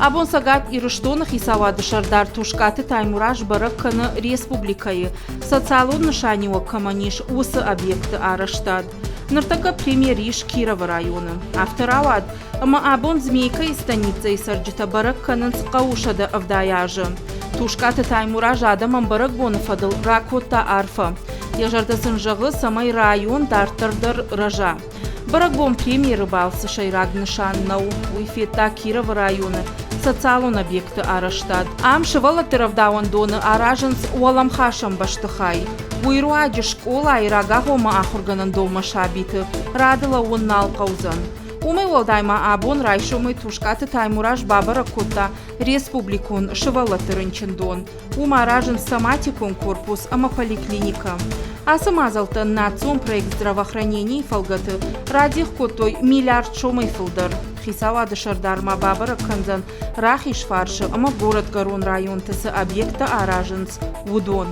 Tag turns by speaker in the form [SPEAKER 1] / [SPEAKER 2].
[SPEAKER 1] Абон Цӕгат Ирыстоны хицауады сӕрдар Тускъаты Таймураз бӕрӕг кӕны республикӕйы социалон нысаниуӕг кӕмӕн ис, уыцы объекты арӕзтад. Ныртӕккӕ премьер ис Кировы районы. Афтӕ рауад, ӕмӕ абон Змейкӕйы станицӕйы цӕрджытӕ бӕрӕг кӕнынц хъӕуы 170 азы. Тускъаты Таймураз адӕмӕн бӕрӕгбоны фӕдыл ракодта арфӕ. Йӕ зӕрдӕ сын зӕгъы, цӕмӕй район дарддӕр дӕр рӕза. Бӕрӕгбон премьеры балцы сӕйраг нысан нӕу, уый федта Кировы районы социалон объекты арӕзтад. Ам сывӕллӕтты рӕвдауӕндоны аразынц уӕлӕмхасӕн бӕстыхай. Уый руаджы скъолайы рагагъоммӕ ахуыргӕнӕндонмӕ сабиты рады лӕууын нал хъӕудзӕн. Уымӕй уӕлдай ма абон райсомӕй Тускъаты Таймураз бабӕрӕг кодта республикон сывӕллӕтты рынчындон. Уым аразынц соматикон корпус ӕмӕ поликлиникӕ. Ацы мадзӕлттӕн национ проект здравоохранение-йы фӕлгӕты радих кодтой миллиард сомӕй фылдӕр. Хицауады сӕрдар ма бабӕрӕг кӕндзӕн Рахизфарсы ӕмӕ горӕтгӕрон районты цы объекттӕ аразынц, уыдон.